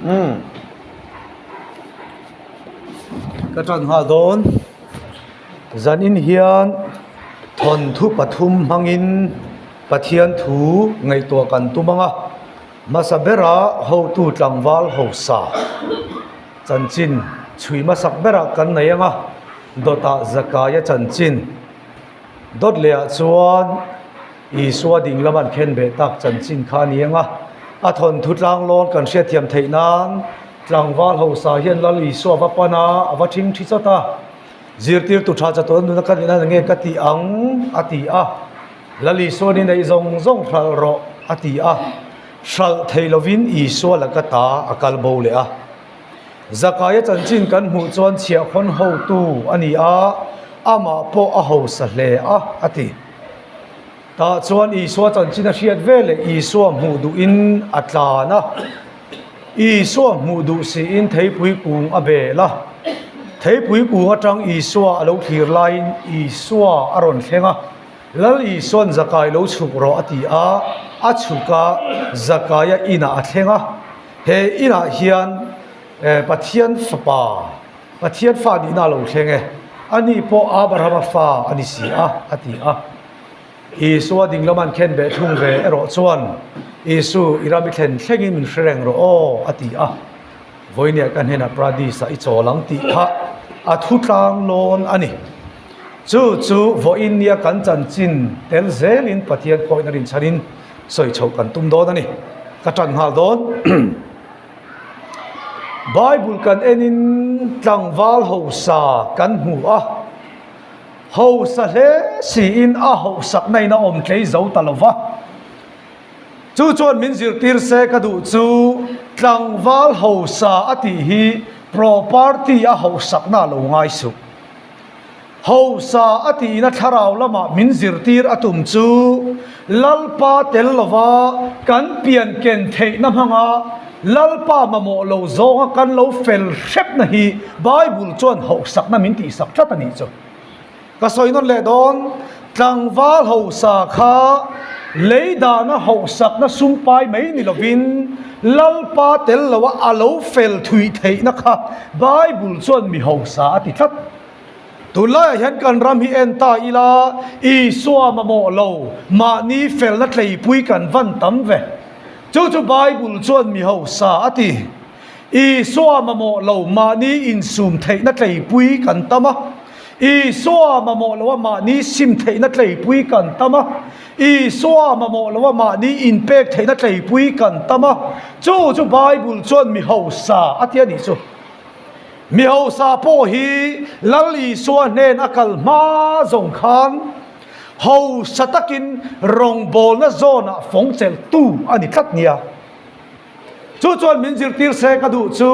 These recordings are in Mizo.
Umm. Ka tan nghal dawn. Zanin hian thawnthu pathum hmangin Pathian thu ngaihtuah kan tum ang a. Hmasa bera hotu tlangval hausa chanchin chhui hmasak berah kan nei ang a, dawtah Zakaia chanchin. Dawt lehah chuan Isua ding lam an khen beh tak chanchin kha a ni ang a, a thawnthu tlanglawn kan hriatthiam theih nan tlangval hausa hian Lal Isua va pan a, a va thing thi chawt a, zirtirtu tha chatuan nuna ka nihna nge ka ti ang a ti a, Lal Isua ni neih zawng zawng hralh rawh a ti a, hralh thei lovin Isua laka ta a kal bo leh a. Zakaia chanchin kan hmuh chuan chhiahkhawn hotu a ni a, amah pawh a hausa hle a, a ti. Tah chuan Isua chanchin a hriat ve leh Isua hmuh duhin a tlan a. Isua hmuh duh siin theipui kung a bel a. Theipui kung atang Isua a lo thlir laiin Isua a rawn thleng a. Lal Isua'n Zakai lo chhuk rawh a ti a, a chhuk a, Zakaia inah a thleng a. He inah hian Pathian fapa, Pathian fa nihna a lo thleng e, ani pawh Abrahama fa a ni si a, a ti a. Isua ding lam an khen beh thung ve erawh chuan, Isu, i ram i thlen thlengin min hre reng rawh aw, a ti a. Vawinia ka hnenah Paradis-ah i chawl ang tih kha a thu tlang lawn a ni. Chu chu vawiin nia kan chanchin tel zelin Pathian khawihna rinchhanin sawi chhoh kan tum dawn a ni. Ka tan nghal dawn. Bible kan enin tlangval hausa kan hmu a, hausa hle siin a hauhsakna in a awm tlei zo ta lo va. Chu chuan min zirtir se ka duh chu tlangval hausa a tih hi property a hauhsakna a lo ngai suh. Hausa a tihna thlarau lamah min zirtir a tum chu Lalpa tel lova kan pian ken theihna hmanga Lalpa mamawh lo zawnga kan lo fel hrepna hi Bible chuan hauhsakna min tihsak tlat a nih chu. Ka sawi nawn leh dawn, tlangval hausa kha lei dana hauhsakna sumpai mai ni lovin Lalpa tel loa a lo fel thui theihna kha Bible chuan mi hausa a ti tlat. Tunlaiah hian kan ram hi en ta ila, Isua mamawh lo, mahni felna tleipui kan van tam ve. Chu chu Bible chuan mi hausa a ti. Isua mamawh lo, mahni insum theihna tleipui kan tam a. Isua mamawh loa mahni sim theihna tleipui kan tam a. Isua mamawh loa mahni inpek theihna tleipui kan tam a. Chu chu Bible chuan mi hausa a ti a nih chu. Mi hausa pawh hi Lal Isua hnen a kal hma zawng khan hausa takin rawngbawlna zawnah fawng chelhtu a ni tlat nia. Chu chuan min zirtir se ka duh chu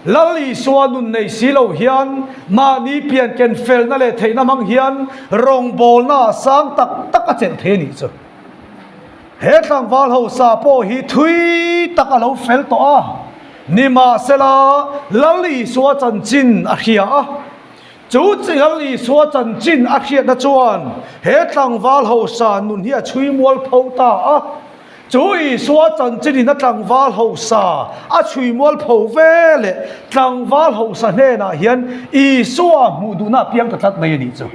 Lal Isua nun nei si lo hian mahni pian ken felna leh theihna hmang hian rawngbawlna sang tak tak a chelh thei a nih chu. He tlangval hausa pawh hi thui tak a lo fel tawh a, nimahsela Lal Isua chanchin a hria a. Chu chi Lal Isua chanchin a hriatna chuan he tlangval hausa nun hi a chhui mual pho ta a. Chu Isua chanchinin a tlangval hausa a chhui mual pho ve leh tlangval hausa hnenah hian Isua hmuh duhna a piang ta tlat mai a nih chu.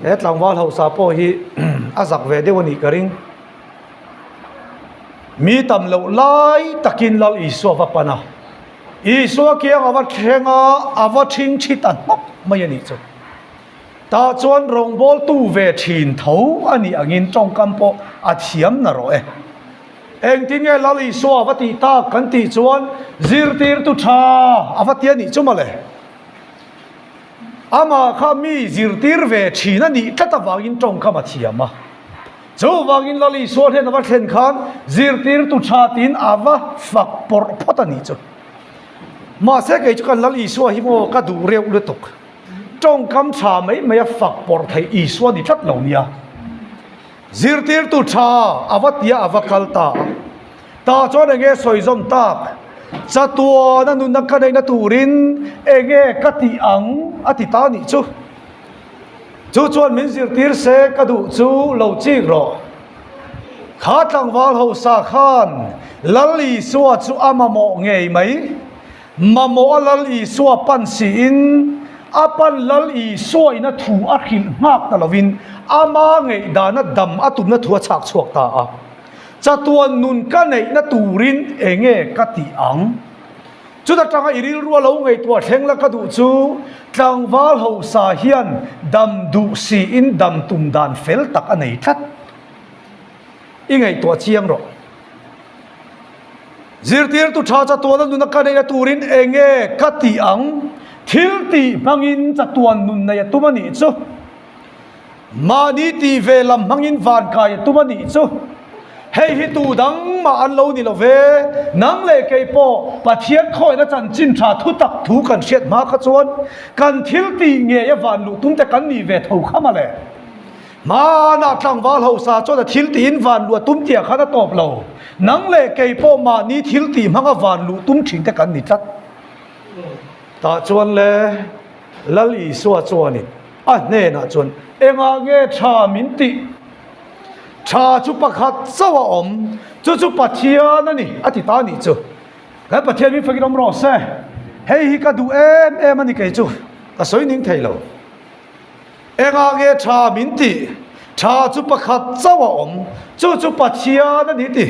He tlangval hausa pawh hi a zak ve deuh a nih ka ring. Mi tam loh lai takin Lal Isua va pan a, Isua kiang a va thleng a, a va thing thi ta hnawk mai a nih chu. Tah chuan rawngbawltu ve thin tho a nih angin tawngkam pawh a thiam na rawh e. Engtin nge Lal Isua a va tih tak kan tih chuan zirtirtu tha a va ti a nih chu mawle. Amah kha mi zirtir ve thin a nih tlat avangin tawngkam a thiam a. Chuvangin Lal Isua hnen a va thlen khan zirtirtu tha tiin a va fak pawrh phawt a nih chu. Mahse kei chu kan Lal Isua hi maw ka duh reuh lutuk. Tawngkam tha mai mai a fak pawrh theih Isua ni tlat lo nia. Zirtirtu tha a va tia a va kal ta a. Tah chuan enge sawi zawm tak? Chatuana nunna ka neihna turin enge ka tih ang a ti ta nih chu. Chu chuan min zirtir se ka duh chu lo chik rawh. Kha tlangval hausa khan Lal Isua chu a mamawh ngei mai. Mamawh a Lal Isua pan siin a pan Lal Isua in a thu a hrilh nghak ta lovin ama ngeihdana dam a tumna thu a chhak chhuak ta a. Chatuan nun ka neihna turin enge ka tih ang? Chuta tanga i rilru a lo ngaihtuah thleng la ka duh chu tlangval hausa hian dam duh siin dam tum dan fel tak a nei tlat. I ngaihtuah chiang rawh. Zirtirtu tha chatuana nuna ka neihna turin enge ka tih ang? Thil tih hmangin chatuan nun nei a tum a nih chu. Mahni tih ve lam hmangin van kai a tum a nih chu. Hei hi tu dang mah an lo ni lo ve. Nang leh kei pawh Pathian khawihna chanchin tha thu tak thu kan hriat hma kha chuan kan thil tih ngei a van luh tum te kan nih ve tho kha mawle. Hmanah tlangval hausa chuan a thil tihin van luh a tum tih ah khan a tawp lo. Nang leh kei pawh mahni thil tih hmanga van luh tum thin te kan ni tlat. Tah chuan le Lal Isua chuanin a hnenah chuan, Engah nge tha min tih? Tha chu pakhat chauh a awm, chu chu Pathian a ni, a ti ta a nih chu. Kan Pathian min fakin awm rawh se. Hei hi ka duh em em a ni kei chu, ka sawi ning thei lo. Engah nge tha min tih? Tha chu pakhat chauh a awm, chu chu Pathian a ni ti.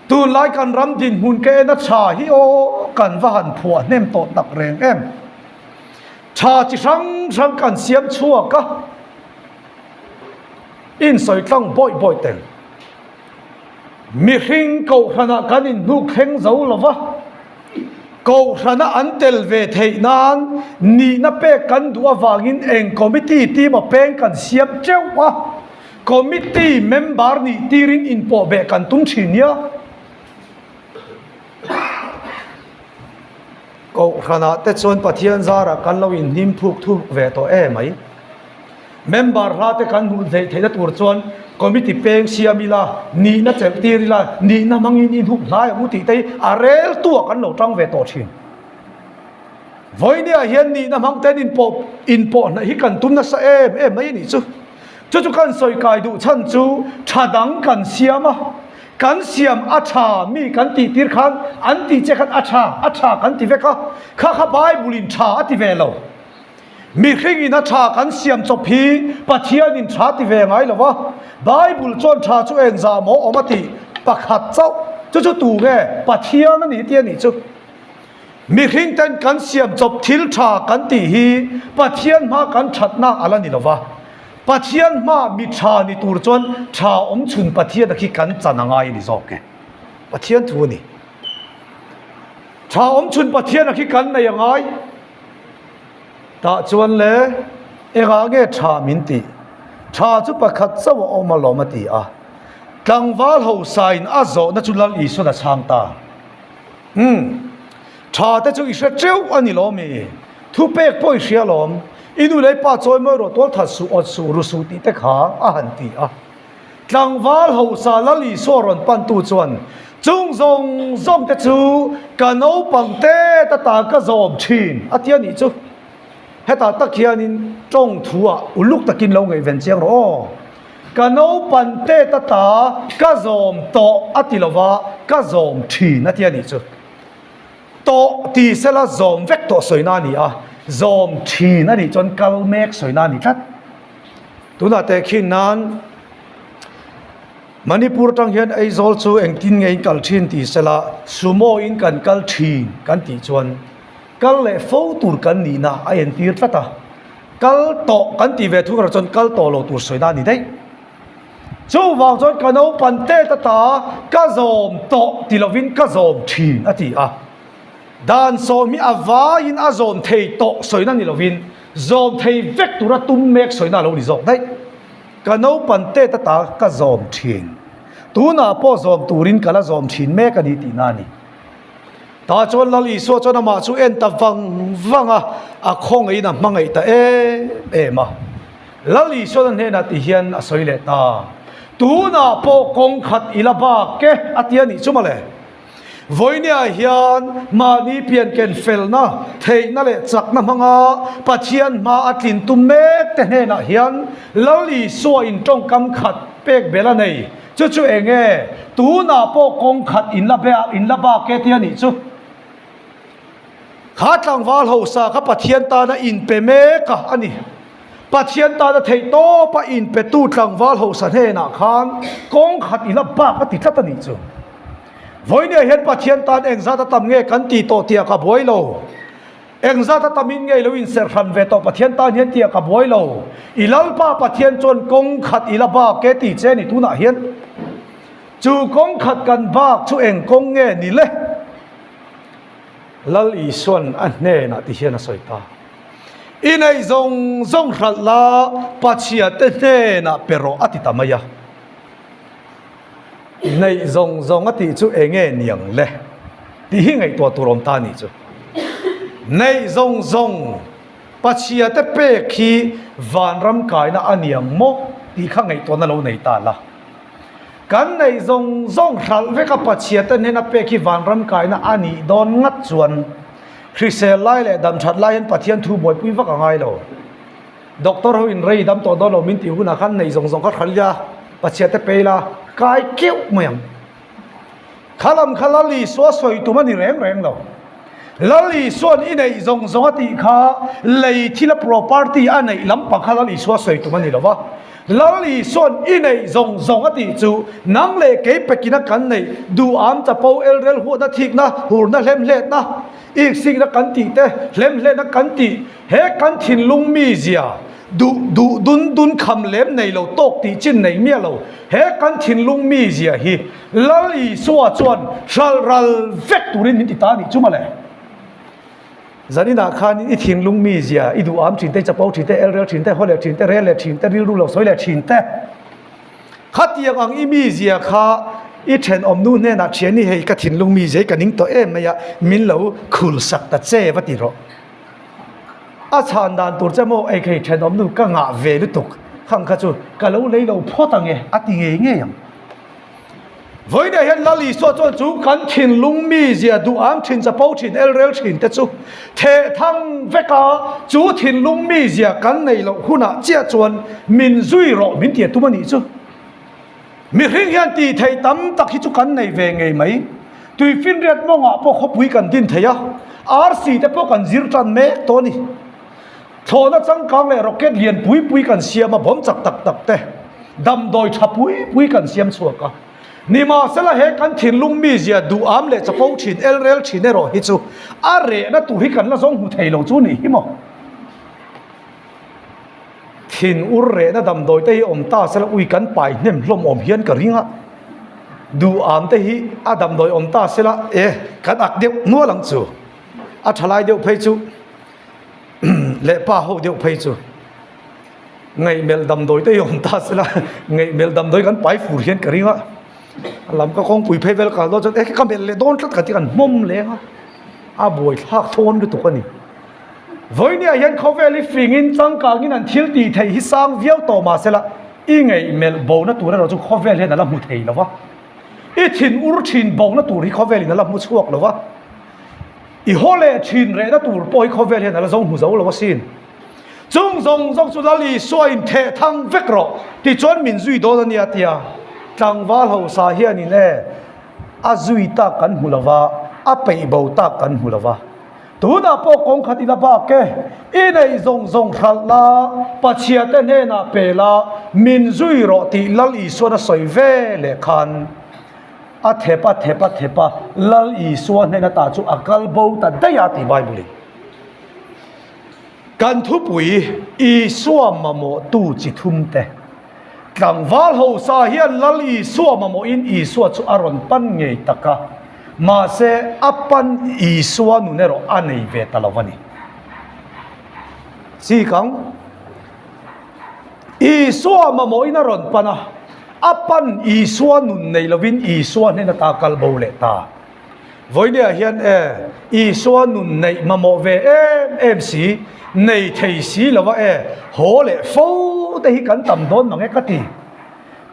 Tunlai kan ram dinhmun ka en a tha hi aw kan va han phuah hnem tawh tak reng em. Tha chi hrang hrang kan siam chhuak a, insawi tlang bawih bawih teng. Mihring kohhranah kan inhnuk thleng zo lo va, kohhrana an tel ve theih nan nihna pek kan duh avangin eng committee team a peng kan siam teuh a, committee member nih tirin inpawh beh kan tum thin nia. Kohhranah te chuan Pathian zarah kan lo inhnim thuk thuk ve tawh e mai. Member hla te kan hmuh hleih theihna tur chuan committee peng siam ila, nihna chelh tir ila, nihna hmangin i hnup hnai ang u tih te hi a rel tuah kan lo tang ve tawh thin. Vawinia hian nihna hmang ten inpawh inpawh hnaih hi kan tum nasa em em mai a nih chu. Chu chu kan sawi kai duh chhan chu tha dang kan siam a, kan siam a tha mi kan tih tir khan an tih che khan a tha a tha kan ti vek a, kha kha Bible in tha a ti ve lo. Mihring in a tha kan siam chawp hi Pathian in tha ti ve ngai lo va, Bible chuan tha chu engzah maw awm a tih pakhat chauh, chu chu tu nge Pathian a ni tih a nih chu. Mihring ten kan siam chawp thil tha kan tih hi Pathian hma kan thatna a la ni lo va, Pathian hma mi tha ni tur chuan tha awm chhun Pathian a khi kan chan a ngai a ni zawk e. Pathian thu a ni. Tha awm chhun Pathian a khi kan nei a ngai. Tah chuan le engah nge tha min tih? Tha chu pakhat chauh a awm alawm a ti a. Tlangval hausain a zawhna chu Lal Isuan a chhang ta. Umm, tha te chu i hre teuh a ni lo mi? Thupek pawh i hria lawm. I nu leh i pa chawi mawi rawh, tual that suh, awt suh, ru suh tih te kha a han ti a. Tlangval hausa Lal Isua rawn pantu chuan, Chung zawng zawng te chu ka naupang te ta ta ka zawm thin a ti a nih chu. Hetah tak hianin tawng thuah uluk takin lo ngaihven chiang rawh aw. Ka naupan te ta ta ka zawm tawh a ti lova, ka zawm thin a ti a nih chu. Tawh ti sela zawm vek tawh sawina a ni a, zawm thin a nih chuan kal mek sawina a ni tlat. Tunah tehkhin nan Manipur atang hian Aizawl chu engtin nge in kal thin ti sela Sumo in kan kal thin kan tih chuan kal leh fo tur kan nihna a entir tlat a, kal tawh kan tih ve thung erawh chuan kal tawh lo tur sawina a ni daih. Chuvang chuan ka naupan tet ata ka zawm tawh ti lovin ka zawm thin a ti a. Dan sawm hi a vaiin a zawm thei tawh sawina ni lovin zawm thei vek tura tum mek sawina a lo ni zawk daih. Ka naupan tet ata ka zawm thin. Tunah pawh zawm turin ka la zawm thin mek a ni tihna a ni. Tah chuan Lal Isua chuan amah chu en ta vang vang a, a khawngaihin a hmangaih ta em em a. Lal Isuan a hnenah ti hian a sawi leh ta, Tunah pawh kawng khat i la bak e, a ti a nih chu mawle. Vawinia hian mahni pianken felna, theihna leh chakna hmanga Pathian hma a tlin tum mek te hnenah hian Lal Isua in tawngkam khat pek bel a nei. Chu chu eng nge? Tunah pawh kawng khat in la bia in la bak e tih a nih chu. Kha tlangval hausa kha Pathian tana inpe mek a a ni. Pathian tana theih tawpa inpetu tlangval hausa hnenah khan kawng khat i la bak a ti tlat a nih chu. Vawinia hian Pathian tan engzat a tam nge kan ti tawh tih ah ka buai lo. Engzat a tamin nge i lo inserh hran ve tawh Pathian tan hian tih ah ka buai lo. I Lalpa Pathian chuan kawng khat i la bak e ti che a ni tunah hian. Chu kawng khat kan bak chu eng kawng nge ni le? Lal Isuan a hnenah ti hian a sawi ta. I neih zawng zawng hralh la Pachhia te hnenah pe rawh a ti ta mai a. Neih zawng zawng a tih chu eng nge niang le tih hi ngaihtuah tur awm ta a nih chu. Neih zawng zawng Pachhia te pek hi vanram kaina a niang maw tih kha ngaihtuahna lo nei ta la. Kan neih zawng zawng hralh vek a Pachhia te hnena pek hi vanram kaina a nih dawn ngat chuan hrisel lai leh damthat lai hian Pathian thu buaipui vak a ngai lo. Doctor ho in rei dam tawh dawn lo min tih hunah khan neih zawng zawng kha hralh ila Pachhia te pe ila kai keuh mai ang. Kha lam kha Lal Isua sawi tum a ni reng reng lo. Lal Isua'n i neih zawng zawng a tih kha lei thila property a neih lampang kha Lal Isua sawi tum a ni lo va. Lal Isua'n i neih zawng zawng a tih chu nang leh kei pekina kan neih duham chapo elrel huatna thikna hurna hlemhletna iksikna kan tih te hlemhletna kan tih He kan thinlung mizia duh duh dun dun kham lem nei lo tawk tih chin nei miah lo. He kan thinlung mizia hi Lal Isua chuan hralh ral vek turin min ti ta a nih chu mawle. Zaninah khanin i thinlung mizia i duh am thin te, i chapo thin te, elrel thin te, haw leh thin te, rel leh thin te, rilru lo sawi leh thin te. Khatiang ang i mizia kha i thenawmnu hnenah thian i hei ka thinlung mizia hi ka ning tawh em mai a, min lo khul sak ta che va ti rawh. A chhan dan tur che maw eikhei thenawm nu ka ngah ve lutuk khang kha chu ka lo lei lo phawt ang e a ti ngei ngei ang. Vawiinah hian Lal Isua chuan chu kan thinlung mizia duham thin chapo thin elrel thin te chu theh thang vek a, chu thinlung mizia kan nei loh hunah chiah chuan min zui rawh min ti a tum a nih chu. Mihring hian tih theih tam tak hi chu kan nei ve ngei mai. Tuifinriat mawngah pawh khawpui kan din thei a, arsi te pawh kan zir tan mek tawh a ni. Thlawhna changkang leh rocket lian pui pui kan siam a, bomb chak tak tak te, damdawi tha pui pui kan siam chhuak a. Nimahsela he kan thinlung mizia duham leh chapo thin, elrel thin erawh hi chu a rehna tur hi kan la zawng hmu thei lo chu a nih hi maw. Thin ur rehna damdawi te hi awm ta sela ui kan pai hnem hlawm awm hian ka ring a, duham te hi a damdawi awm ta sela e kan ak deuh nual ang chu, a tha lai deuh phei chu leh pa ho deuh phei chu ngaihmelh damdawi te hi awm ta sela ngaihmelh damdawi kan pai fur hian ka ring a, a lam ka kawngpui phei vel kal dawn chuan e ka melh leh dawn tlat ka ti kan hmawm leng a, a buaithlak thawn lutuk a ni. Vawinia hian khawvel hi fingin changkangin an thil tih theih hi sang viau tawh mah sela i ngaihmelh bona tur erawh chu khawvel hian a la hmu thei lo va, i thin ur thin bona tur hi khawvelin a la hmu chhuak lo va, i haw leh thin rehna tur pawh hi khawvel hian a la zo hmu zo lo asin. Chung zawng zawng chu Lal Isua in theh thang vek rawh tichuan min zui dawn a nia tia tlangval hausa hianin e a zui tak kan hmu lo va, a peih bo tak kan hmu lo va. Tunah pawh kawng khat ila bak e, i neih zawng zawng hralh la, Pachhia te hnenah pe la, min zui rawh tih Lal Isuan a sawi ve leh khan a thep a thep a thep a, Lal Isua hnen ata chu a kal bo ta daih a tih Bible in. Kan thupui Isua mamawhtu chi thum te. Tlangval hausa hian Lal Isua mamawhin Isua chu a rawn pan ngei tak a, mahse a pan Isua nun erawh a nei ve ta lo a ni. Chik ang. Isua mamawhin a rawn pan a, a pan Isua nun nei lovin Isua hnen ata kal bo leh ta. Vawinia hian e, Isua nun neih mamawh ve em em si, nei thei si lova e, haw leh fo te hi kan tam dawn mang e ka ti.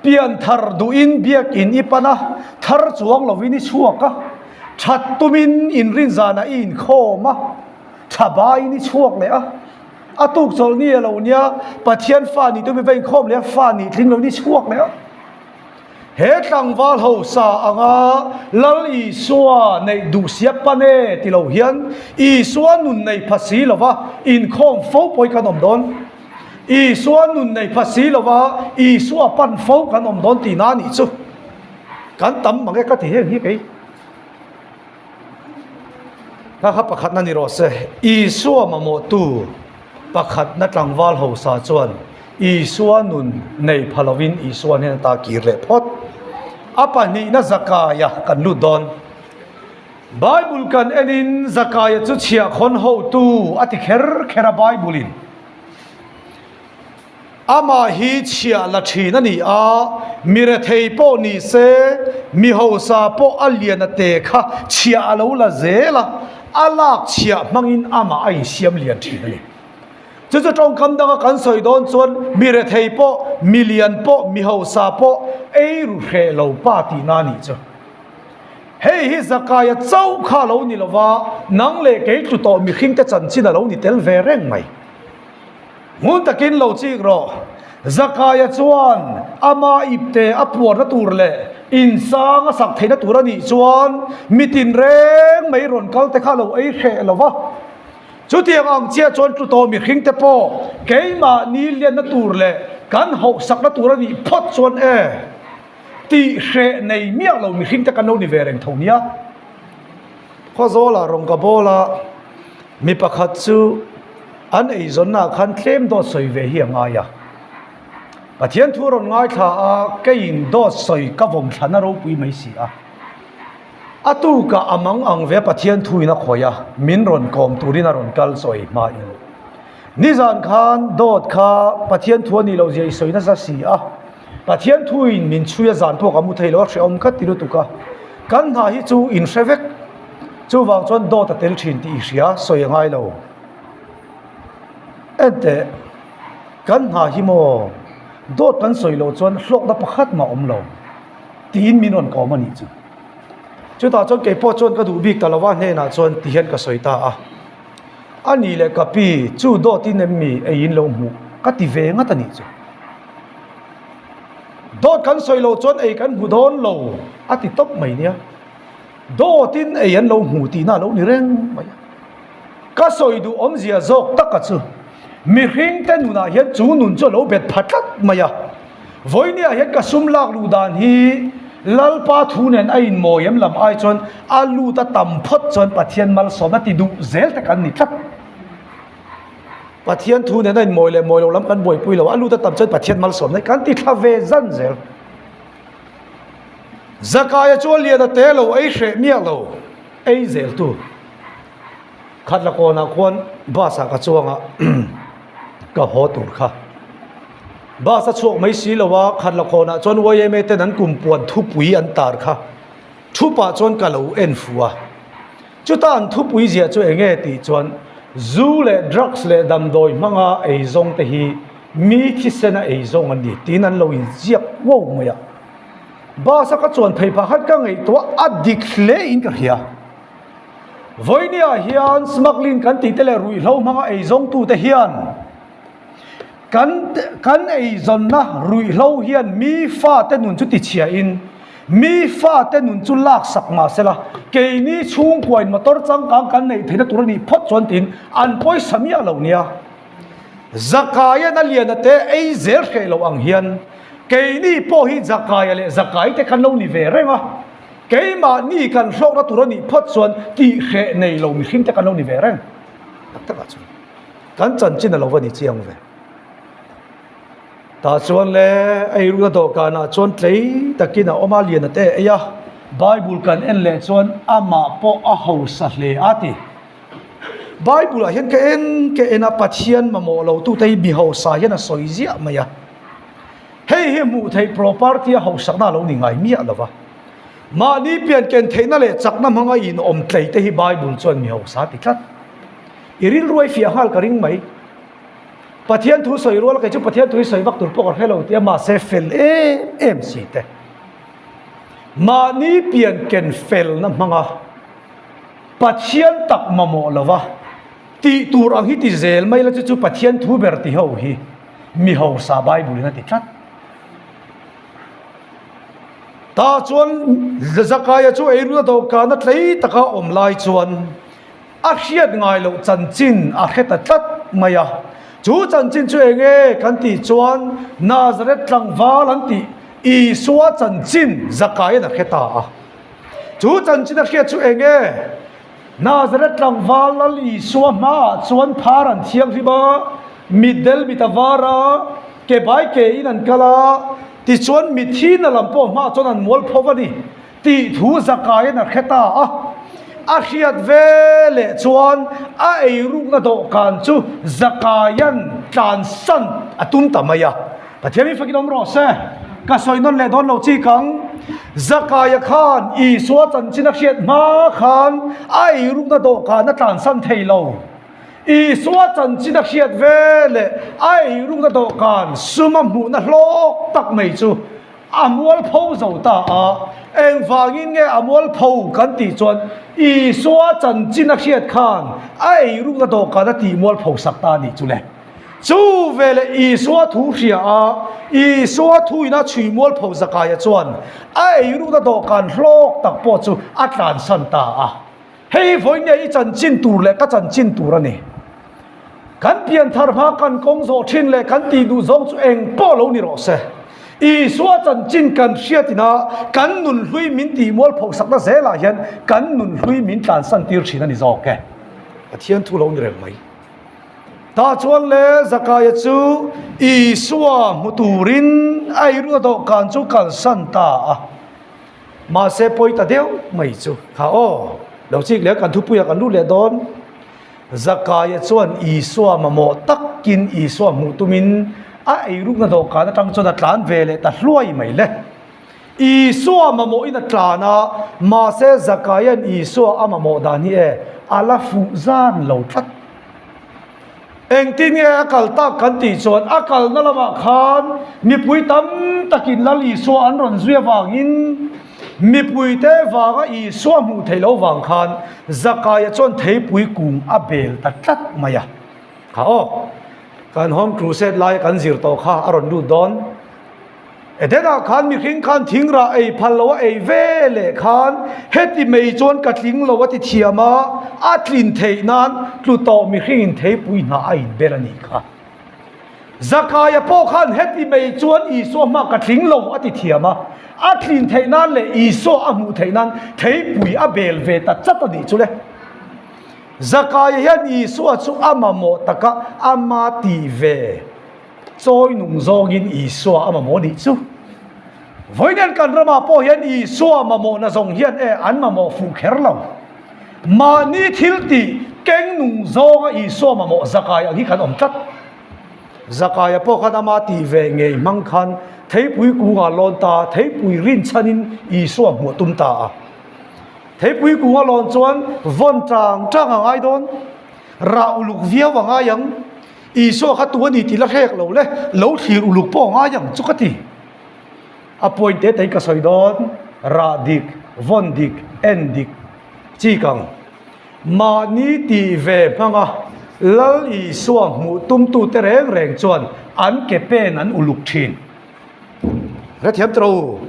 Pian thar duhin biakin i pan a, thar chuang lovin i chhuak a, that tumin inrin zanah i inkhawm a, tha baiin i chhuak leh a, a tuk chawlh ni a lo nia, Pathian fa nih tumin va inkhawm leh a, fa nih tling lovin i chhuak leh a. He tlangval hausa anga Lal Isua neih duh sia pan e ti lo hian Isua nun nei pha si lova inkhawm fo pawh hi kan awm dawn. Isua nun nei pha si lova Isua pan fo kan awm dawn tihna a nih chu. Kan tam mang e ka ti heng hi kei. Kha kha pakhatna ni rawh se. Isua mamawhtu pakhatna tlangval hausa chuan Isua nun nei pha lovin Isua hnen ata kir leh phawt. A pahnihna Zakaia kan lut dawn. Bible kan enin Zakaia chu chhiahkhawn hotu a ti kher kher a Bible-in. Amah hi chhiah la thin a ni a, mi rethei pawh ni se, mi hausa pawh a lian a te kha chhiah a lo la zel a, a lak chhiah hmangin amah a insiam lian thin a ni. Chu chu tawngkam danga kan sawi dawn chuan mi rethei pawh, mi lian pawh, mi hausa pawh ei ru hreh lo pa tihna a nih chu. Hei hi Zakaia chauh kha a lo ni lova, nang leh kei tlu tawh mihringte chanchin a lo ni tel ve reng mai. Hmun takin lo chik rawh. Zakaia chuan ama ipte a puarna tur leh insang a sak theihna tur a nih chuan mi tinreng mai rawn kal te kha lo ei hreh lo va. Chutiang ang chiah chuan tlu tawh mihring te pawh keimahni lianna tur leh kan hauhsakna tur a nih phawt chuan e tih hreh nei miah lo mihring te kan lo ni ve reng tho nia. Khawzawlah rawn ka bawl a, mi pakhat chu an eizawnnaah khan tlem dawt sawi ve hi a ngai a. Pathian thu rawn ngaithla a, keiin dawt sawi ka vawm thlan a ropui mai si a. A tukah a mang ang ve a Pathian thuin a khawih a, min rawn kawm turin a rawn kal sawi hmain. Nizan khan dawt kha Pathian thu a nih loh zia i sawi nasa si a, Pathian thuin min chhui a zan pawh ka mu thei lo a hrehawm khat ti lutuk a, kan hna hi chu in hre vek. Chuvang chuan dawt a tel thin tih i hria sawi a ngai lo. Enteh, kan hna hi maw dawt kan sawi loh chuan hlawkna pakhat mah awm lo tiin min rawn kawm a nih chu. Chutah chuan keipawh chuan ka duh bik ta lo va hnenah chuan ti hian ka sawi ta a. A nih leh ka pi chu dawtin em mi ei in lo hmuh ka ti ve ngat a nih chu. Dawt kan sawi loh chuan ei kan hmu dawn lo a ti tawp mai nia. Dawtin ei an lo hmu tihna a lo ni reng mai a. Ka sawi duh awmzia zawk taka chu mihringte nunah hian chu nun chu a lo bet pha tlat mai a. Vawinia hian ka sum lak luh dan hi Lalpa thu nen a inmawi em lam ai chuan a lut a tam phawt chuan Pathian malsawmna ti duh zel te kan ni tlat. Pathian thu nen a inmawi leh mawi lo lam kan buaipui lo, a lut a tam chuan Pathian malsawmna kan ti thla ve zan zel. Zakaia chu a lian a te lo, ei hreh miah lo, ei zel tu. Khatla kawnah khuan bus ah ka chuang a, ka haw tur kha. Bus a chhuak mai si lo a, Khatla kawnah chuan YMA ten an kum puan thupui an tar kha. Thupah chuan ka lo en fu a. Chuta an thupui ziah chu eng nge tih chuan zu leh drugs leh damdawi hmanga eizawng te hi mi thisena eizawng an ni tiin an lo inziak uau mai a. Bus a ka chuan phei phah khan ka ngaihtuah a dik hle in ka hria. Vawinia hian smuggling kan tih te leh ruihhlo hmanga eizawngtute hian kan kan eizawnna ruihhlo hian mi fate nun chu tichhiahin mi fate nun chu laksak mah sela keini chhungkuain motor changkang kan neih theihna tur a nih phawt chuan tiin an pawisa miah lo nia. Zakaia na liana te ei zel hreh lo ang hian keini pawh hi Zakaia leh Zakai te kan lo ni ve reng a. Keimahni kan hlawkna tur a nih phawt chuan tih hreh nei lo mihring te kan lo ni ve reng. Tak takah chuan kan chanchin a lo va ni chiang ve. Tah chuan le eiruna dawhkanah chuan tlei takin a awm a, lian a te ei a, Bible kan en leh chuan amah pawh a hausa hle a ti. Bible ah hian ka en ka en a, Pathian mamawh lo tute hi mi hausa hian a sawi ziah mai a. Hei hi hmuh theih property a hausakna a lo ni ngai miah lo va. Mahni pian ken theihna leh chakna hmanga inawm tlei te hi Bible chuan mi hausa a ti tlat. I rilru ai fiah nghal ka ring mai. Pathian thu sawi rual kei chu Pathian thu hi sawi vak tur pawh ka hre lo tia mahse fel em em si te. Mahni pian ken felna hmanga Pathian tak mamawh lo va tih tur ang hi ti zel mai la chu chu Pathian thu ber ti ho hi mi hausa Bible in a ti tlat. Tah chuan Zakaia chu eiruna dawhkana tlei taka awm lai chuan a hriat ngai loh chanchin a hre ta tlat mai a. Chu chanchin chu eng nge kan tih chuan Nazareth tlangval an tih Isua chanchin Zakaia'n a hre ta a. Chu chanchin a hriat chu eng nge? Nazareth tlangval Lal Isua hmaah chuan phar an thianghlim a, mitdel mit a var a, ke bai ke in an kal a, tichuan mithi na lam pawh hmaah chuan an mual pho a ni tih thu Zakaia'n a hre ta a. A hriat ve leh chuan a eirukna dawhkan chu Zakaia'n tlansan a tum ta mai a. Pathian hi fakin awm rawh se. Ka sawi nawn leh dawn lo chi kang. Zakaia khan Isua chanchin a hriat hma khan a eirukna dawhkan a tlansan thei lo. Isua chanchin a hriat ve leh a eirukna dawhkan sum a hmuhna hlawk tak mai chu a mualpho zo ta a. Engvangin nge a mualpho kan tih chuan Isua chanchin a hriat khan a eirukna dawhkan a tih mualpho sak ta a nih chu le. Chu veleh Isua thu hria a, Isua thuin a chhui mualpho Zakaia chuan a eirukna dawhkan hlawk tak pawh chu a tlansan ta a. Hei hi vawiin nge i chanchin tur leh ka chanchin tur a ni. Kan pianthar hma kan kawng zawh thin leh kan tih duh zawng chu eng pawh lo ni rawh se. Isua chanchin kan hriat ina kan nunhlui min tih mualpho sakna zelah hian kan nunhlui min tlansan tir thin a ni zawk e. Pathian thu lo ni reng mai. Tah chuan le Zakaia chu Isua hmu turin a eiruna dawhkan chu kalsan ta a. Mahse pawi ta deuh mai chu kha aw, lo chik leh kan thupuiah kan lut leh dawn. Zakaia chuan Isua mamawh takin Isua hmuh tumin a eirukna dawhkan atang chuan a tlan ve leh ta hluai mai le. Isua mamawhin a tlan a, mahse Zakaia'n Isua a mamawh dan hi e, a la fuh zan lo tlat. Engtin nge a kal tak kan tih chuan a kalna lamah khan mipui tam takin Lal Isua an rawn zui avangin mipuite vanga Isua hmuh theih loh vang khan Zakaia chuan theipui kung a bel ta tlat mai a. Kha aw, kan Home Crusade laia kan zir tawh kha a rawn lut dawn. Edenah khan mihring khan thingrah ei phal lo a ei ve leh khan heti mai chuan ka tling lo a ti thiam a, a tlin theih nan tlu tawh mihringin theipui hnah a inbel a nih kha. Zakaia pawh khan heti mai chuan Isua hma ka tling lo a ti thiam a, a tlin theih nan leh Isua a hmuh theih nan theipui a bel ve ta chat a nih chu le. Zakaia hian Isua chu a mamawh taka ama tih ve. Chawi nung zawngin Isua a mamawh nih chu. Vawiin kan ramah pawh hian Isua mamawhna zawng hian e an mamawh fuh kher lo. Mahni thil tih keng nung zawnga Isua mamawh Zakai ang hi kan awm tlat. Zakaia pawh khan ama tih ve ngei hmang khan theipui kungah lawn ta a, theipui rinchhanin Isua hmuh a tum ta a. Theipui kunga lawn chuan vawn tang tang a ngai dawn, rah uluk viau a ngai ang. Isua kha tu a ni tih la hrek lo le, lo thlir uluk pawh a ngai ang chu ka ti. A point te tei ka sawi dawn, rah dik, vawn dik, en dik, chik ang. Mahni tih ve hmanga Lal Isua hmuh tumtute reng reng chuan an ke pen an uluk thin. Hrethiam tawh u.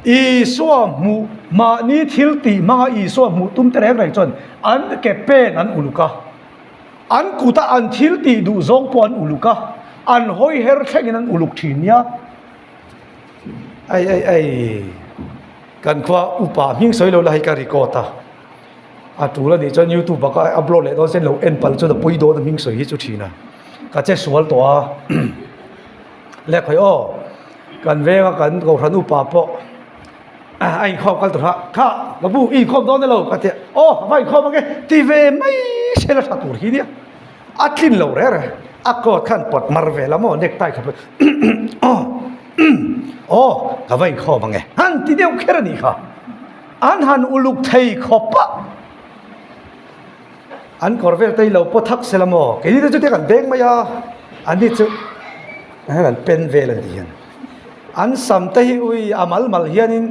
Isua hmuh, mahni thil tih hmanga Isua hmuh tumte reng reng chuan an ke pen an uluk a. An kuta an thil tih duh zawng pawh an uluk a, an hawi her thlengin an uluk thin nia. Ei ei ei, kan khua upa hming sawi lo la hei ka record a, a tul a nih chuan youtube ah ka upload leh dawn sen lo en palh chuan a pawi dawn a hming sawi hi chu thin a, ka che sual tawh a leh khawi aw, kan venga kan kohhran upa pawh. A inkhawm kal tur kha kha ka bu i inkhawm dawn elo ka ti a aw ka va inkhawm ange ti ve mai se la tha tur hi nia a tlin lo reh reh a coat khan pawt mar ve la maw necktie kha aw aw ka va inkhawm ange han ti deuh kher a nih kha an han uluk thei khawp a an kawr vel te hi lo pawt thak se la maw keini te chu te kan beng mai a an ni chu an pen vel a ni hian. An sam te hi ui a mal mal hianin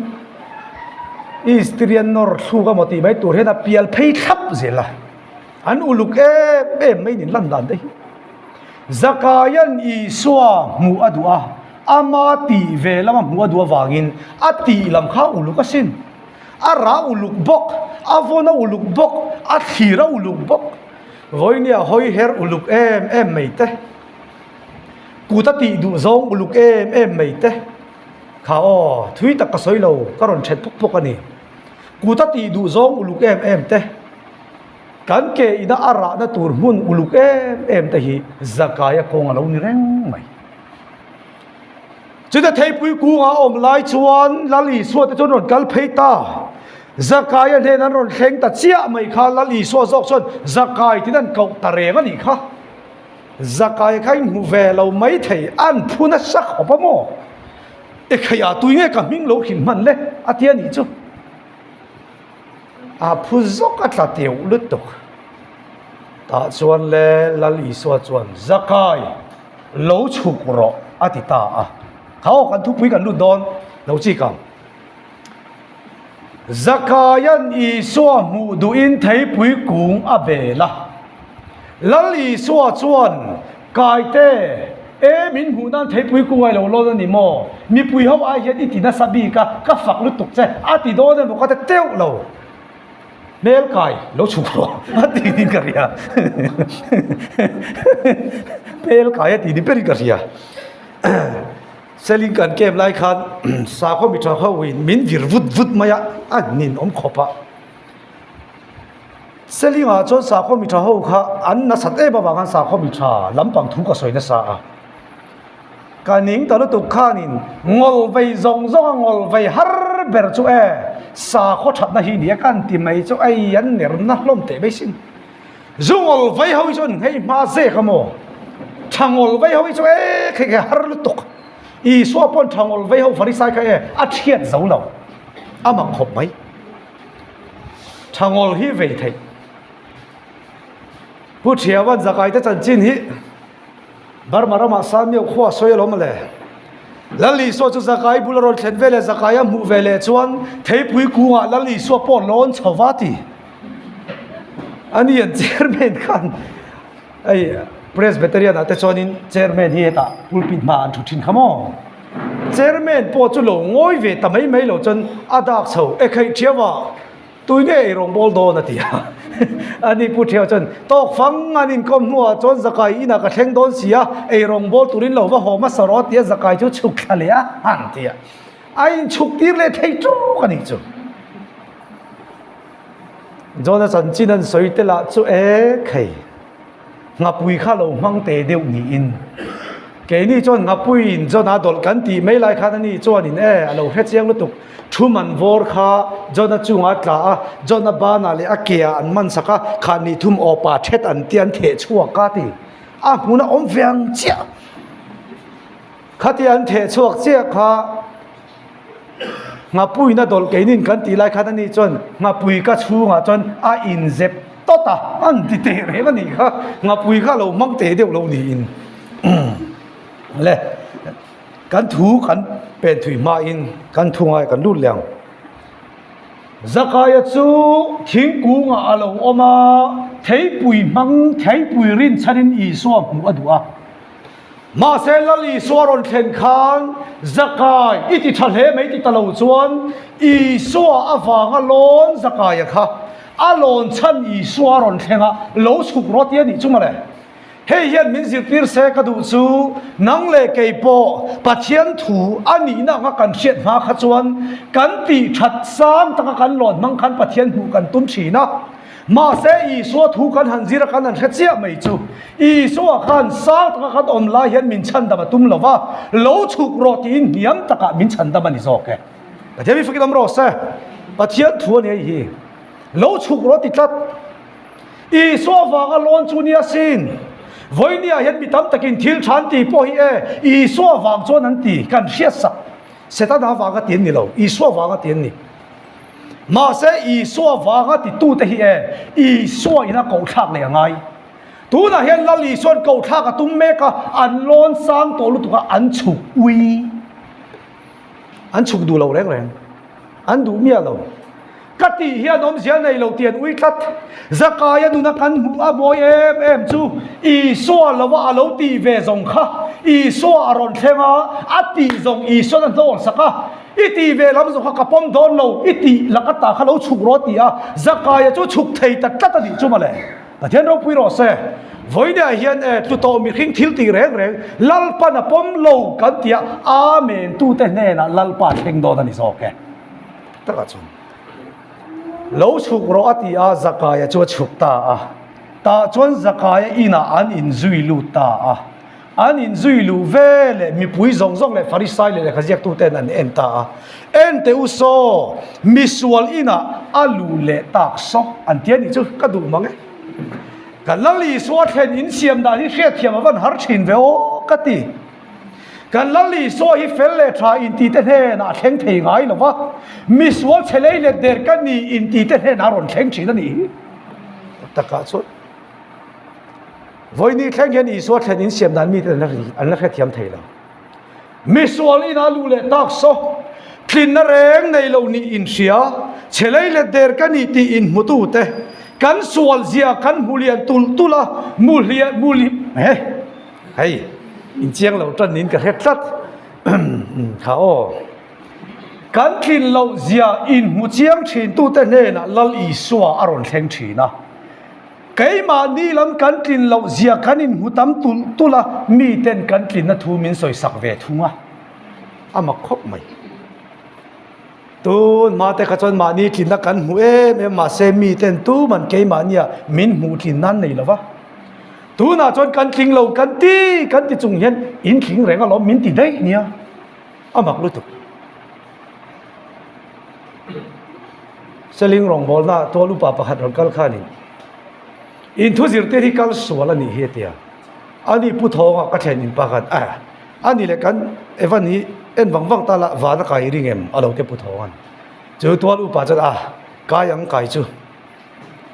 Eastrian nawr thluk emaw tih mai tur hian a pial phei thlap zel a, an uluk em em mai nin lan dan te hi. Zakaia'n Isua hmuh a duh a, Ama tih ve lama hmuh a duh avangin a tih lam kha uluk asin. A rah uluk bawk, a vawn a uluk bawk, a thlir a uluk bawk. Vawinia hawi her uluk em em mai te, kut a tih duh zawng uluk em em mai te kha aw, thui tak ka sawi lo, ka rawn then pawk pawk a ni. Kut a tih duh zawng uluk em em te, kan ke ina a rahna tur hmun uluk em em te hi Zakaia kawng a lo ni reng mai. Chutah theipui kungah a awm lai chuan Lal Isua te chuan rawn kal phei ta. Zakaia hnen an rawn thleng ta chiah mai kha Lal Isua zawk chuan Zakai tiin an koh ta reng a nih kha. Zakaia kha in hmu ve lo mai thei, an phu nasa khawp a maw? Ekhaiah tui nge ka hming lo hrilh hman le? a ti a nih chu. A phu zawk a tla teuh lutuk. Tah chuan le Lal Isua chuan Zakai lo chhuk rawh a ti ta a. Kha aw kan thupui kan lut dawn lo chik ang. Zakaia'n Isua hmuh duhin theipui kung a bel a. Lal Isua chuan, Kaite, e min hmuh nan theipui kung ai lo lawn a ni maw? Mipui ho ai hian i ti nasa bik a, ka fak lutuk che, a ti dawn emaw ka ti teuh lo. Hmel kai lo chhuk rawh a ti niin ka hria. Hmel kai a ti ni berin ka hria. Seling kan camp lai khan sakhaw mi tha ho in min vir vut vut mai a, a nin awm khawp a. Seling ah chuan sakhaw mi tha ho kha an nasat em avang khan sakhaw mi tha lampang thu ka sawi nasa a. Ka ning ta lutuk khanin ngawl vei zawng zawng a ngawl vei har ber chu e sakhaw thatna hi nia kan ti mai chu ei an ner na hlawm teh mai sin. Zu ngawl vei ho hi chu an nghei hma zek a maw? Tha ngawl vei ho hi chu e khei khei har lutuk. Isua pawn tha ngawl vei ho Farisai kha e a thiat zo lo. A mak khawp mai. Tha ngawl hi vei theih. Pu Thiawan Zakaite chanchin hi Burma ramah Samiau khua sawi alawm le. Lal Isua chu Zakai bula rawn thlen veleh Zakai a hmuh veleh chuan theipui kungah Lal Isua pawh lawn chho va ti. Ani an chairman khan hei Presbyterian ah te chuanin chairman hi hetah pulpit hmaah an thu thin kha maw. Chairman pawh chu lo ngawi ve ta mai mai lo chuan a dak chho e kheih thiau a. Tui nge ei rawn bawl dawn a ti a. Ani Pu Thiau chuan, Tawk fang an inkawm hnuah chuan Zakai inah ka thleng dawn si a, ei rawn bawl turin lo va haw hmasa rawh a ti a, Zakai chu chhuk thla leh a han ti a. A inchhuk tir leh thei ṭuk a nih chu. John-a chanchin an sawi te lah chu e khei. Nghapui kha lo hmang te deuh niin keini chuan Nghapuiin John a dawlh kan tih mai lai khan ani chuanin e a lo hre chiang lutuk thu man vawr kha John a chungah a tla a John a banah leh a ke ah an man sak a khan ni thum aw pa thet an tia an theh chhuak a ti a hmun a awm ve ang chiah khatia an theh chhuak chiah kha Nghapuina dawlh keinin kan tih lai khan ani chuan nghapui ka chhungah chuan a inzep tawt a, an ti teh reng a nih kha, nghapui kha lo hmang teh deuh lo niin le kan thu kan pen thui hmain kan thu ngai kan lut leh ang. Zakaia chu thingkungah a lo awm a, theipui hmang theipui rinchhanin Isua hmuh a duh a. Mahse Lal Isua rawn thlen khan Zakai i ti tha hle mai ti ta lo chuan Isua avanga lawn Zakaia kha a lawn chhan Isua rawn thleng a, lo chhuk rawh ti a nih chu mawle. Hei hian min zirtir se ka duh chu nang leh kei pawh Pathian thu a nihna anga kan hriat hma kha chuan kan tih that sang taka kan lawn hmang khan Pathian hmuh kan tum thin a. Mahse Isua thu kan han zir a kan han hre chiah mai chu Isua khan sang taka kan awm lai hian min chhandam a tum lo va, lo chhuk rawh tiin hniam takah min chhandam a ni zawk e. Pathian mi fakin awm rawh se. Pathian thu a ni hei hi. Lo chhuk rawh ti tlat. Isua vanga lawn chu nia sin. Vawinia hian mi tam takin thil tha an ti pawh hi e, Isua vang chuan an ti, kan hriat sak. Setana vanga ti an ni lo, Isua vanga ti an ni. Mahse Isua vanga titute hi e, Isua ina kohthlak leh a ngai. Tunah hian Lal Isua'n kohthlak a tum mek a, an lawn sang tawh lutuk a, an chhuk ui. An chhuk duh lo reng reng. An duh miah lo. Ka tih hian awmzia nei lo tih an ui tlat. Zakaia nuna kan hmuh a mawi em em chu Isua lova a lo tih ve zawng kha Isua a rawn thleng a, a tih zawng Isuan a hnawn sak a, I tih ve lam zawng kha ka pawm dawn lo, i tih lak ata kha lo chhuk rawh a ti a, Zakaia chu chhuk thei ta tlat a nih chu mawle. Pathian ropui rawh se. Vawinia hian e tlu tawh mihring thil tih reng reng Lalpan a pawm lo kan ti a, Amen tute hnenah Lalpa thleng dawn a ni zawk e. Takah chuan lo chhuk rawh a ti a, Zakaia chu a chhuk ta a. Tah chuan Zakaia inah an inzui lut ta a. An inzui luh ve leh mipui zawng zawng leh Farisai leh lehkha ziaktuten an en ta a. En teh u saw, misual inah a luh leh tak saw an ti a nih chu ka duh mang e. Kan Lal Isua thlen insiam dan hi hriatthiam a van har thin ve aw ka ti. Kan Lal Isua hi fel leh tha intite hnenah a thleng thei ngai lo va, misual chhe lei let der ka ni intite hnenah a rawn thleng thin a nih hi. Takah chuan Vawiini thleng hian Isua thlen insiam dan mite an la hrethiam thei lo. Misual inah luh leh tak saw, tlinna reng nei lo nih inhria, chhe lei let der ka ni tih inhmutute, kan sual zia kan hmu lian tulh tulh a, mu hliah mu he hei inchiang lo tan niin ka hre tlat kha aw. Kan tlin loh zia inhmu chiang thintute hnenah Lal Isua a rawn thleng thin a. Keimahni lam kan tlin loh zia kan inhmu tam tulh tulh a, miten kan tlinna thu min sawi sak ve thung a, a mak khawp mai. Tun hma te kha chuan mahni tlinna kan hmu em em mahse miten tuman keimahnia min hmuh tlin nan nei lo va. Tunah chuan kan tling lo kan ti kan ti chung hian in tling reng alawm min ti daih nia, a mak lutuk. Seling rawngbawlna tual upa pakhat rawn kal khanin in thu zirtir hi kal sual a nih hi a ti a, ani Pu Thawnga ka thlen in pa khan a ani leh kan Evan hi en vang vang ta la van a kai ring em a lo ti Pu Thawnga'n chu tual upa chuan a kai ang kai chu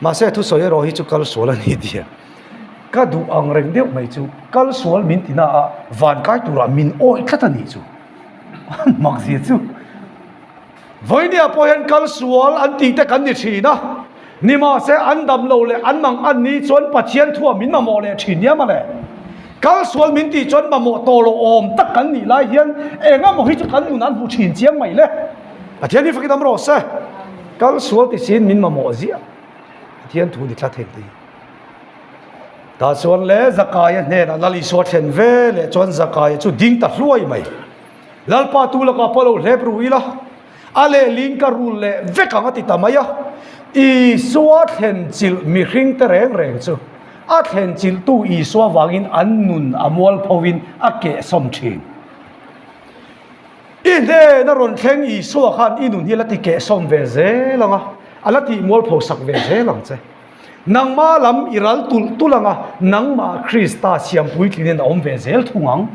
mahse thusawi erawh hi chu kal sual a ni tia ka duh ang reng deuh mai chu kal sual min ti na a van kai turah min awih tlat a nih chu mak zia chu. Vawinia pawh hian kal sual an tih te kan ni thin a, nimahse an dam lo leh an mang an ni chuan Pathian thua min mamawh leh thin nia mawle. Kal sual min tih chuan mamawh tawh lo awm tak kan nih lai hian eng emaw hi chu kan nun an hmu thin chiang mai le. Pathian hi fakin awm rawh se. Kal sual ti siin min mamawh ziah. Pathian thu ni tlat heng te hi. Tah chuan le Zakaia hnenah Lal Isua thlen ve leh chuan Zakaia chu ding ta hluai mai. Lalpa tu lakah pawh lo hlep ru ila, a lehling ka rul leh vek ang a ti ta mai a. Isua thlen chilh mihring te reng reng chu a thlen chilhtu Isua vangin an nun a mualpho in a kehsawm thin. I hnen a rawn thleng Isua khan i nun hi a la ti kehsawm ve zel ang a, a la tih mualpho sak ve zel ang che. Nangmah lam i ral tulh tulh ang a, nangmah Krista siam puitlinin a awm ve zel thung ang.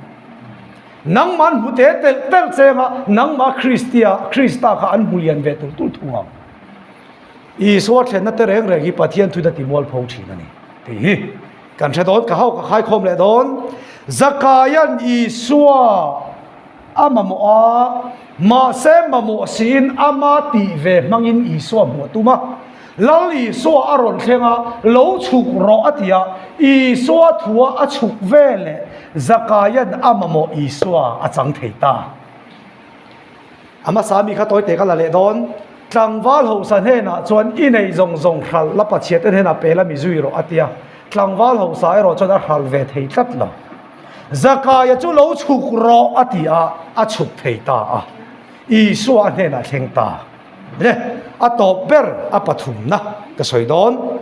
Nangmah an hmu te telh telh cheng a, nangmah Kristia, Krista kha an hmu lian ve tulh tulh thung ang. Isua thlenna te reng reng hi Pathian thuin a ti mualpho thin a ni tih hi kan hre dawn, ka hau ka khaikhawm leh dawn. Zakaia'n Isua a mamawh a, mahse mamawh siin ama tih ve hmangin Isua hmuh a tum a. Lal Isua a rawn thleng a, lo chhuk rawh a ti a, Isua thua a chhuk ve leh Zakaia'n a mamawh Isua a chang thei ta. A hmasa mi kha tawite ka la leh dawn. Tlangval hausa hnenah chuan i neih zawng zawng hralh la Pathiate hnenah pe la mi zui rawh a ti a, tlangval hausa erawh chuan a hralh ve thei tlat lo. Zakaia chu lo chhuk rawh a ti a, a chhuk thei ta a, Isua a hnenah thleng ta. Le, a tawp ber a pathumna ka sawi dawn.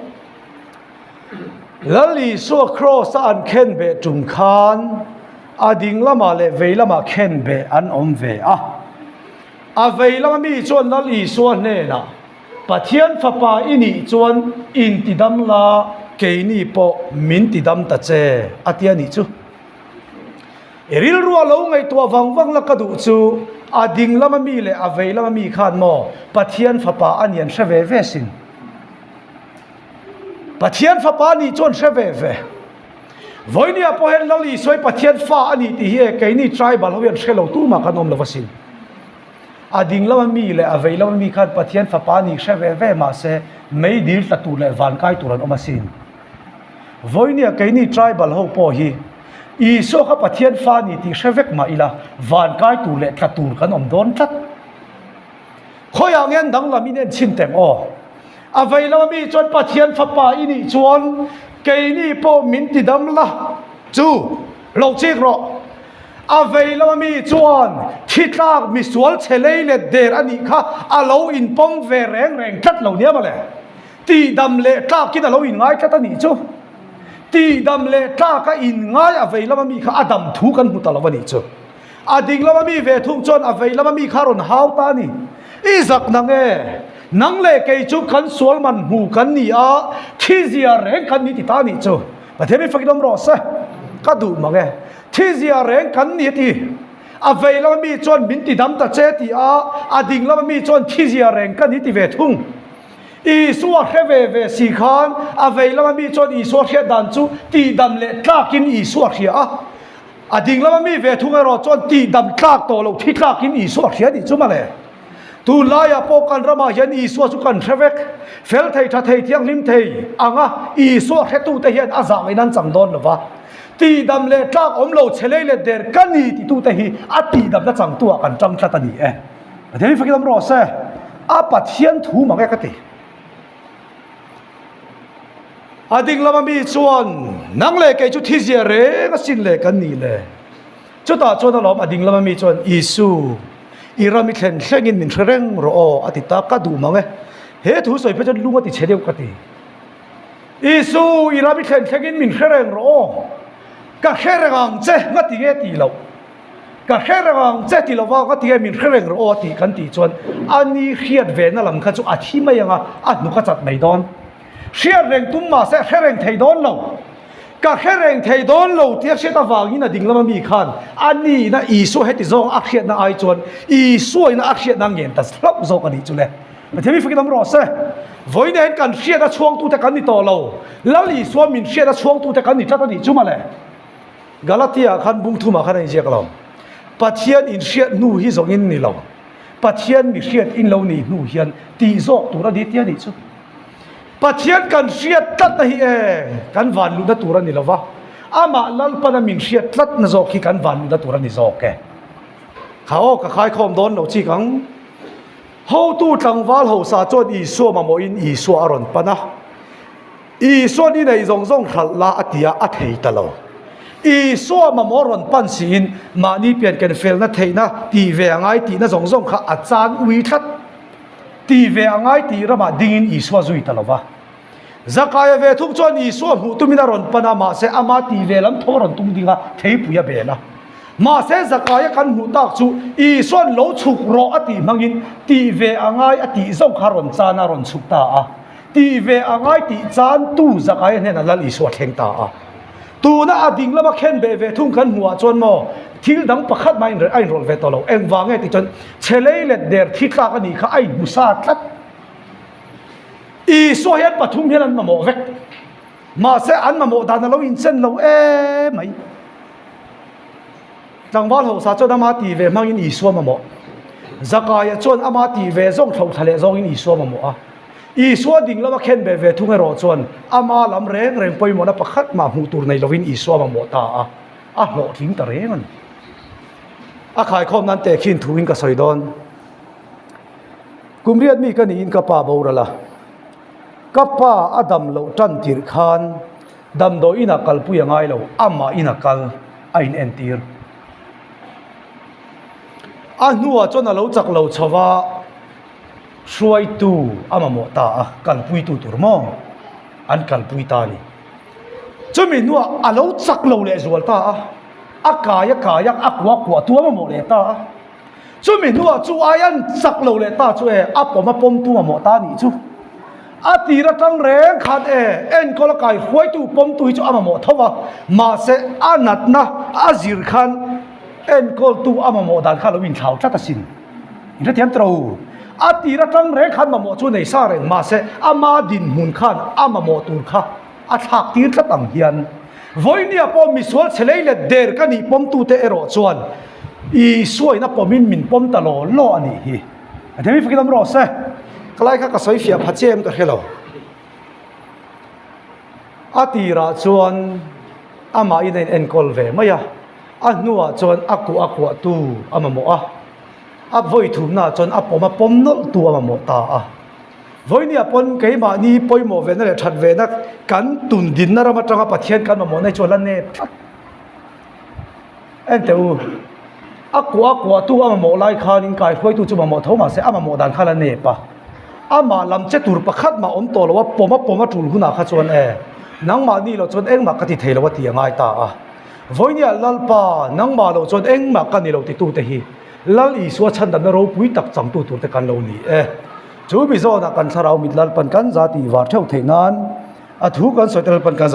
Lal Isua Kraws a an khenbeh tum khan a ding lamah leh vei lamah khenbeh an awm ve a. A vei lama mi chuan Lal Isua hnenah, Pathian Fapa i nih chuan intidam la, keini pawh min tidam ta che, a ti a nih chu. I rilrua lo ngaihtuah vang vang la ka duh chu a ding lama mi leh a vei lama mi khan maw Pathian Fapa a ni an hre ve ve sin. Pathian Fapa a nih chuan hre ve ve. Vawinia pawh hian Lal Isua hi Pathian fa a ni tih hi e keini tribal ho hian hre lo tumah kan awm lo asin. A ding lama mi leh a vei lama mi khan Pathian Fapa nih hre ve ve mah se mei dil tla tur leh van kai tur an awm asin. Vawinia keini tribal ho pawh hi Isua kha Pathian fa ni tih hre vek mah ila van kai tur leh tla tur kan awm dawn tlat. Khawiah nge an danglam in en chhin teng aw? A vei lama mi chuan Pathian Fapa i nih chuan keini pawh min ti dam la chu lo chik rawh. A vei lama mi chuan thi tlak misual chhe lei let der a nih kha a lo inpawm ve reng reng tlat lo nia mawle. Tihdam leh tlakin a lo inngai tlat a nih chu. Tihdam leh tlaka inngai a vei lama mi kha a dam thu kan hmu ta lo a nih chu. A ding lama mi ve thung chuan a vei lama mi kha a rawn hau ta a ni. I zak nang e, nang leh kei chu kan sual man hmu kan ni a, thi zia reng kan ni ti ta a nih chu. Pathian mi fakin awm rawh se, ka duh mang e. Thi zia reng kan ni a ti. A vei lama mi chuan min ti dam ta che ti a, a ding lama mi chuan thi zia reng kan ni ti ve thung. Isua hre ve ve si khan a vei lama mi chuan Isua hriat dan chu tihdam leh tlakin Isua hria a. A ding lama mi ve thung erawh chuan tihdam tlak tawh loh thi tlakin Isua hria nih chu mawle. Tunlaiah pawh kan ramah hian Isua chu kan hre vek. Fel thei, tha thei, thianghlim thei anga Isua hretute hian a zah ngaihna an chang dawn lo va. Tihdam leh tlak awm lo chhe lei let der ka ni titute hi a tihdamna changtuah kan tang tlat a ni e. Pathian hi fakin awm rawh se. A Pathian thu mang e ka ti. A ding lama mi chuan nang leh kei chu thi zia reng a sin leh kan nih le. Chutah chuan alawm a ding lama mi chuan Isu, i ram i thlen thlengin min hre reng rawh aw a ti ta ka duh mang e. He thu sawi phei chuan lung a ti chhe deuh ka ti. Isu, i ram i thlen thlengin min hre reng rawh aw. Ka hre reng ang che, nga ti nge tih loh. Ka hre reng ang che ti lova ka ti e min hre reng rawh aw a tih kan tih chuan a ni hriat ve na lam kha chu a thi mai ang a, a hnuk a chat mai dawn. Hriat reng tum mahse a hre reng thei dawn lo. Ka hre reng thei dawn lo tia hriat avangin a ding lama mi khan a nihna Isua heti zawng a hriatna ai chuan Isua ina a hriatna ngen ta hlauh zawk a nih chu le. Pathian mi fakin awm rawh se. Vawiin hian kan hriatna chhuangtute kan ni tawh lo. Lal Isua min hriatna chhuangtute kan ni tlat a nih chu mawle. Galatia khan bung thumah khan a inziak lo. Pathian inhriat hnu hi zawng in ni lo. Pathian mi hriat in lo nih hnu hian tih zawk tur a ni tia nih chu. Pathian kan hriat tlatna hi e kan van luhna tur a ni lo va, amah Lalpana min hriat tlatna zawk hi kan van luhna tur a ni zawk e. Kha aw ka khaikhawm dawn lo chik ang. Hotu tlangval hosa chuan Isua mamawhin Isua a rawn pan a. Isua'n i nei zawng zawng hralh la a ti a, a thei ta lo. Isua mamawh rawn pan siin mahni pian ken felna theihna tih ve a ngai tihna zawng zawng kha a chan ui tlat. Tih ve a ngai tih ramah dingin Isua zui ta lo va. Zakaia ve thung chuan Isua hmuh tumin a rawn pan a, mahse ama tih ve lam tho a rawn tum ding a, theipui a bel a. Mahse Zakaia kan hmuh tak chu Isua'n lo chhuk rawh a tih hmangin tih ve a ngai a tih zawng kha rawn chan a rawn chhuk ta a. Tih ve a ngai tih chan tu Zakaia hnenah Lal Isua a thleng ta a. Tuna a ding lama khen beh ve thung kan hmuh ah chuan maw thil dang pakhat mah a inrawlh ve tawh lo. Engvang nge tih chuan chhe lei let der thi tlak a nih kha a inhmu sa tlat. Isua hian pathum hian an mamawh vek. Mahse an mamawh dan a lo inchen lo emai. Tlangval hausa chuan ama tih ve hmangin Isua mamawh. Zakaia chuan ama tih ve zawng thlo thla leh zawngin Isua mamawh a. Isua ding lama khen beh ve thung erawh chuan ama lam reng reng pawimawhna pakhat mah hmuh tur nei lovin Isua mamawh ta a, a hlawhtling ta reng a ni. A khaikhawm nan tehkhin thuin ka sawi dawn. Kum riat mi ka niin ka pa boral a, ka pa a dam loh tan tirh khan damdawi inah kalpui a ngai lo, amah ina kal a in entir. A hnuah chuan a lo chak lo chho va, hruaitu a mamawh ta a, kalpuitu tur maw an kalpui ta a ni. Chumi hnuah a lo chak lo leh zual ta a, a kai a kai a, a kuah kuah tu a mamawh leh ta a. Chumi hnuah chu ai an chak lo leh ta chu e, a pawm a pawmtu mamawh ta a nih chu. A tir atang reng khan e, enkawl a kai hruaitu pawmtu hi chu a mamawh tho va, mahse a natna a zir khan enkawltu a mamawh dan kha a lo inthlau tlat asin. Inhrethiam tawh lo. A tir atang reng khan mamawh chu nei sa reng mahse ama dinhmun khan a mamawh tur kha a thlak tir tlat ang hian Vawinia pawh misual chhe lei let der ka nih pawmtute erawh chuan. Isua in a pawmin min pawm ta law law a nih hi. A themi fakin awm rawh se. Ka lai kha ka sawi fiah pha che em ka hre lo. A tirah chuan amahin a in enkawl ve mai a, a hnuah chuan a kuah a kuahtu a mamawh a, a vawi thumnaah chuan a pawm a pawm nawlhtu a mamawh ta a. Vawinia pawn keimahni pawimawh vehna leh that vehna kan tun dinna ram atanga Pathian kan mamawhna hi chu a la nep tlat. En teh u, a kuah a kuahtu a mamawh lai khanin kaihruaitu chu mamawh tho mahse a mamawh dan kha la nep a. Amah lam che tur pakhat mah awm tawh lo a, pawm a pawm a tul hunah kha chuan e, nangmahni loh chuan engmah ka ti thei lo a ti a ngai ta a. Vawinia Lalpa, nangmah loh chuan engmah ka ni lo titute hi Lal Isua chhandamna ropui tak changtu turte kan lo ni e. Chu mi zawnah kan thlarau mit Lalpan kan za tih var theuh theih nan a thu kan sawi te Lalpan kan za.